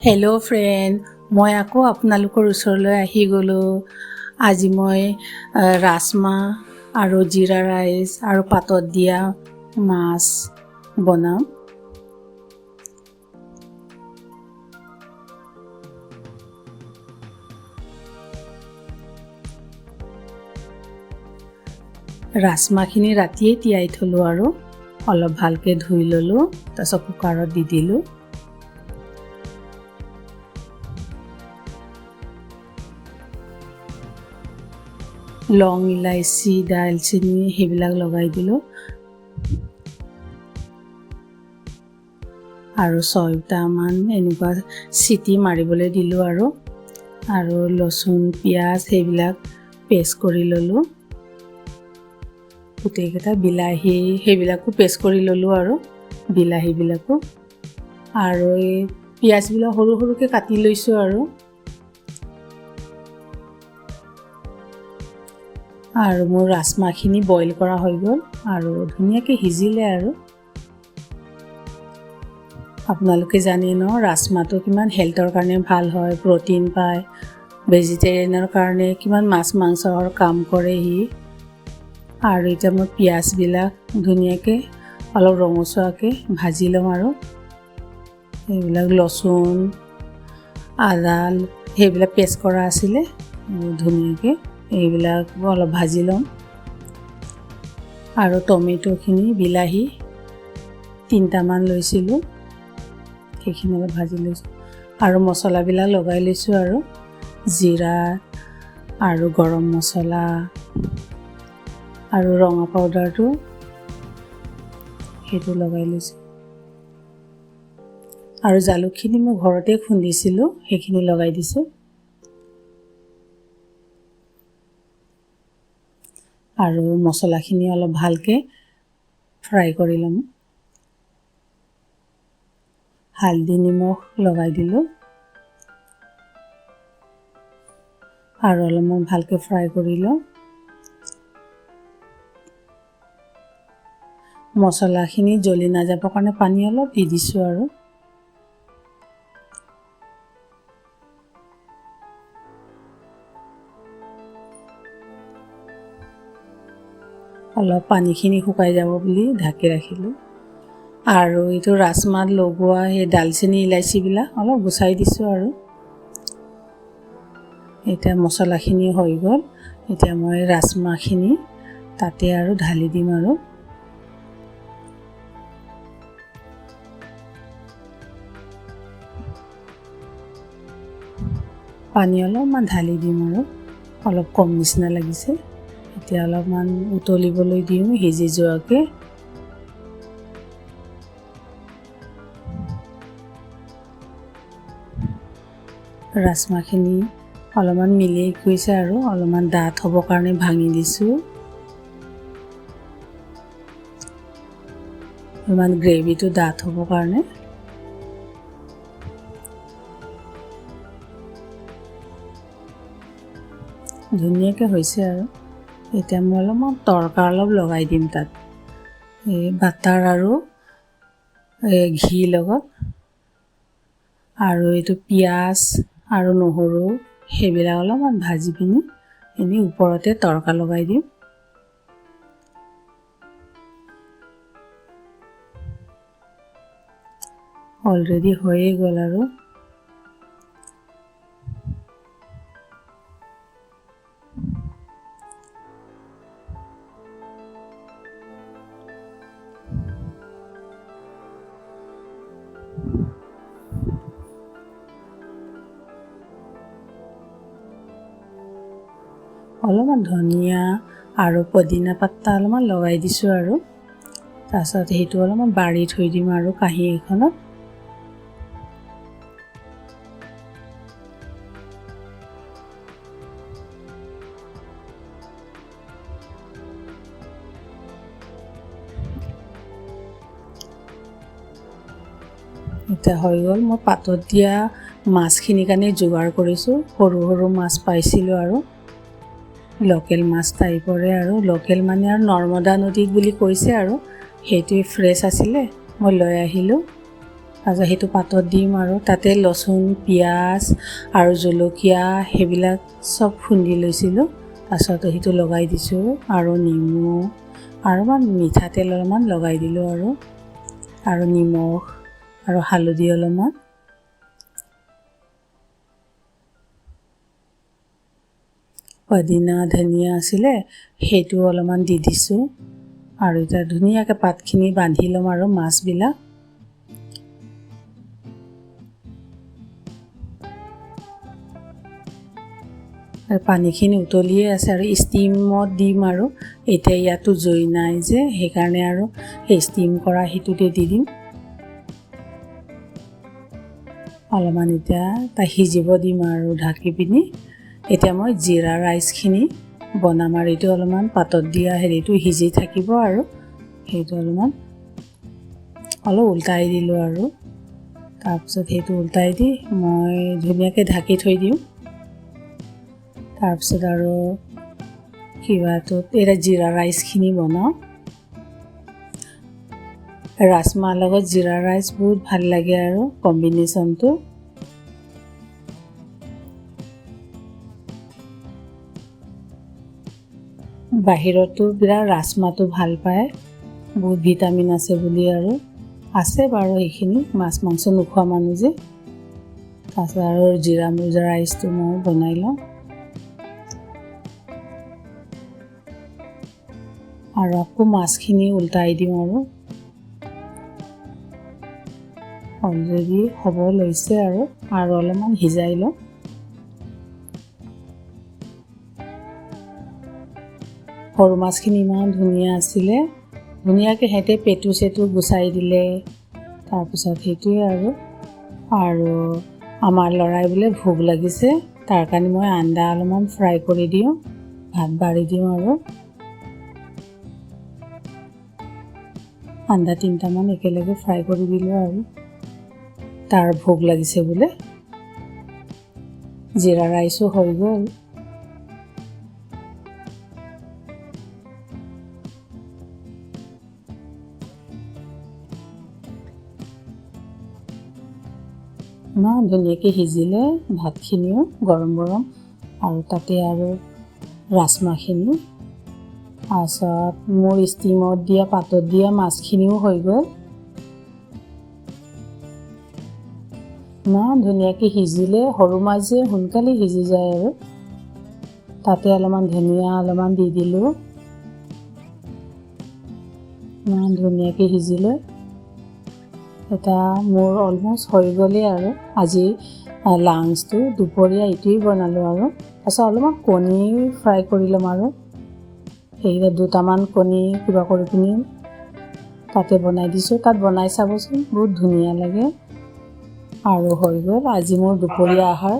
Hello' friend, মই আকৌ আপোনালোকৰ ওচৰলৈ আহি গ'লোঁ। আজি মই ৰাজমাহ আৰু জিৰা ৰাইচ আৰু পাতত দিয়া মাছ বনাম। ৰাজমাহখিনি ৰাতিয়েই তিয়াই থ'লোঁ আৰু অলপ ভালকৈ ধুই ল'লোঁ, তাৰপিছত কুকাৰত দি দিলোঁ। লং, ইলাচি, দালচেনি সেইবিলাক লগাই দিলোঁ আৰু 6টামান এনেকুৱা চিটি মাৰিবলৈ দিলোঁ আৰু আৰু লচুন, পিঁয়াজ সেইবিলাক পেষ্ট কৰি ল'লোঁ। গোটেইকেইটা বিলাহী সেইবিলাকো পেষ্ট কৰি ল'লোঁ আৰু বিলাহীবিলাকো আৰু এই পিঁয়াজবিলাক সৰু সৰুকৈ কাটি লৈছোঁ আৰু আৰু মোৰ ৰাজমাহখিনি বইল কৰা হৈ গ'ল আৰু ধুনীয়াকৈ সিজিলে। আৰু আপোনালোকে জানে ন, ৰাজমাহটো কিমান হেল্থৰ কাৰণে ভাল হয়, প্ৰ'টিন পায়, ভেজিটেৰিয়ানৰ কাৰণে কিমান মাছ মাংসৰ কাম কৰে সি। আৰু এতিয়া মই পিঁয়াজবিলাক ধুনীয়াকৈ অলপ ৰঙচুৱাকৈ ভাজি ল'ম আৰু এইবিলাক লচুন, আদা সেইবিলাক পেষ্ট কৰা আছিলে, ধুনীয়াকৈ এইবিলাক অলপ ভাজি ল'ম। আৰু টমেট'খিনি, বিলাহী 3টামান লৈছিলোঁ, সেইখিনি অলপ ভাজি লৈছোঁ। আৰু মছলাবিলাক লগাই লৈছোঁ আৰু জিৰা আৰু গৰম মছলা আৰু ৰঙা পাউডাৰটো সেইটো লগাই লৈছোঁ। আৰু জালুকখিনি মই ঘৰতে খুন্দিছিলোঁ, সেইখিনি লগাই দিছোঁ। আৰু মছলাখিনি অলপ ভালকৈ ফ্ৰাই কৰি ল'ম। হালধি, নিমখ লগাই দিলোঁ আৰু অলপমান ভালকৈ ফ্ৰাই কৰি লওঁ। মছলাখিনি জ্বলি নাযাবৰ কাৰণে পানী অলপ দি দিছোঁ আৰু। অলপ পানীখিনি শুকাই যাব বুলি ঢাকি ৰাখিলোঁ। আৰু এইটো ৰাজমাহত লগোৱা সেই দালচেনি, ইলাচিবিলাক অলপ গুচাই দিছোঁ আৰু। এতিয়া মছলাখিনি হৈ গ'ল। এতিয়া মই ৰাজমাহখিনি তাতে আৰু ঢালি দিম আৰু। পানী অলপমান ঢালি দিম আৰু, অলপ কম নিচিনা লাগিছে। এতিয়া অলপমান উতলিবলৈ দিওঁ সিজি যোৱাকৈ। ৰাজমাহখিনি অলপমান মিলি গৈছে আৰু অলপমান ডাঠ হ'বৰ কাৰণে ভাঙি দিছোঁ। অলপমান গ্ৰেভিটো ডাঠ হ'বৰ কাৰণে। ধুনীয়াকৈ হৈছে আৰু। এতিয়া মই অলপমান তৰকা অলপ লগাই দিম তাত, এই বাটাৰ আৰু এই ঘি লগত, আৰু এইটো পিঁয়াজ আৰু নহৰু সেইবিলাক অলপমান ভাজি পিনি এনেই ওপৰতে তৰকা লগাই দিম। অলৰেডি হৈয়ে গ'ল আৰু। অলপমান ধনিয়া আৰু পদিনা পাত্তা অলপমান লগাই দিছোঁ আৰু। তাৰপিছত সেইটো অলপমান বাঢ়ি থৈ দিম আৰু কাঁহী এখনত। এতিয়া হৈ গ'ল। মই পাতত দিয়া মাছখিনিৰ কাৰণে যোগাৰ কৰিছোঁ। সৰু সৰু মাছ পাইছিলোঁ আৰু লোকেল মাছ টাইপৰে আৰু। লোকেল মানে আৰু নৰ্মদা নদীত বুলি কৈছে আৰু, সেইটোৱে ফ্ৰেছ আছিলে, মই লৈ আহিলোঁ। তাৰপিছত সেইটো পাতত দিম আৰু তাতে লচুন, পিঁয়াজ আৰু জলকীয়া সেইবিলাক চব খুন্দি লৈছিলোঁ। তাৰপিছত সেইটো লগাই দিছোঁ আৰু নেমু আৰু অলপমান মিঠাতেল অলপমান লগাই দিলোঁ আৰু আৰু নিমখ আৰু হালধি অলপমান। পদিনা ধনিয়া আছিলে, সেইটো অলপমান দি দিছোঁ। আৰু এতিয়া ধুনীয়াকৈ পাতখিনি বান্ধি ল'ম আৰু মাছবিলাক। আৰু পানীখিনি উতলিয়ে আছে আৰু ষ্টিমত দিম আৰু এতিয়া ইয়াতো জুই নাই যে, সেইকাৰণে আৰু সেই ষ্টিম কৰা সেইটোতে দি দিম অলপমান। এতিয়া তাক সিজিব দিম আৰু ঢাকি পিনি। এতিয়া মই জিৰা ৰাইচখিনি বনাম আৰু এইটো অলপমান পাতত দিয়া হেৰিটো সিজি থাকিব আৰু সেইটো অলপমান অলপ উল্টাই দিলোঁ আৰু তাৰপিছত সেইটো উল্টাই দি মই ধুনীয়াকৈ ঢাকি থৈ দিওঁ। তাৰপিছত আৰু কিবাটোত এতিয়া জিৰা ৰাইচখিনি বনাওঁ। ৰাজমাহৰ লগত জিৰা ৰাইচ বহুত ভাল লাগে আৰু কম্বিনেশ্যনটো। বাহিৰতো বিৰাট ৰাজমাহটো ভাল পায়, বহুত ভিটামিন আছে বুলি আৰু আছে বাৰু সেইখিনি, মাছ মাংস নোখোৱা মানুহ যে। তাৰপিছত আৰু জিৰা ৰাইচটো মই বনাই লওঁ। আৰু আকৌ মাছখিনি উল্টাই দিওঁ আৰু অলৰেডি হ'ব লৈছে আৰু আৰু অলপমান সিজাই লওঁ। সৰু মাছখিনি ইমান ধুনীয়া আছিলে, ধুনীয়াকৈ সিহঁতে পেটু চেটু গুচাই দিলে। তাৰপিছত সেইটোৱে আৰু আৰু আমাৰ ল'ৰাই বোলে ভোক লাগিছে, তাৰ কাৰণে মই আণ্ডা অলপমান ফ্ৰাই কৰি দিওঁ, ভাত বাঢ়ি দিওঁ আৰু আণ্ডা 3টামান একেলগে ফ্ৰাই কৰি দিলোঁ আৰু তাৰ ভোক লাগিছে বোলে। জিৰা ৰাইচো হৈ গ'ল। ইমান ধুনীয়াকৈ সিজিলে ভাতখিনিও গৰম গৰম, আৰু তাতে আৰু ৰাজমাহখিনি। তাৰপাছত মোৰ ষ্টিমত দিয়া পাতত দিয়া মাছখিনিও হৈ গ'ল। ইমান ধুনীয়াকৈ সিজিলে, সৰু মাছ যে সোনকালে সিজি যায় আৰু। তাতে অলপমান ধনিয়া অলপমান দি দিলোঁ, ইমান ধুনীয়াকৈ সিজিলে। এটা মোৰ অলমষ্ট হৈ গ'লেই আৰু আজি লাঞ্চটো দুপৰীয়া এইটোৱেই বনালোঁ আৰু। তাৰপিছত অলপমান কণী ফ্ৰাই কৰি ল'ম আৰু সেইকেইটা 2টামান কণী কিবা কৰি পিনি তাতে বনাই দিছোঁ। তাত বনাই চাবচোন, বহুত ধুনীয়া লাগে। আৰু হৈ গ'ল আজি মোৰ দুপৰীয়া আহাৰ।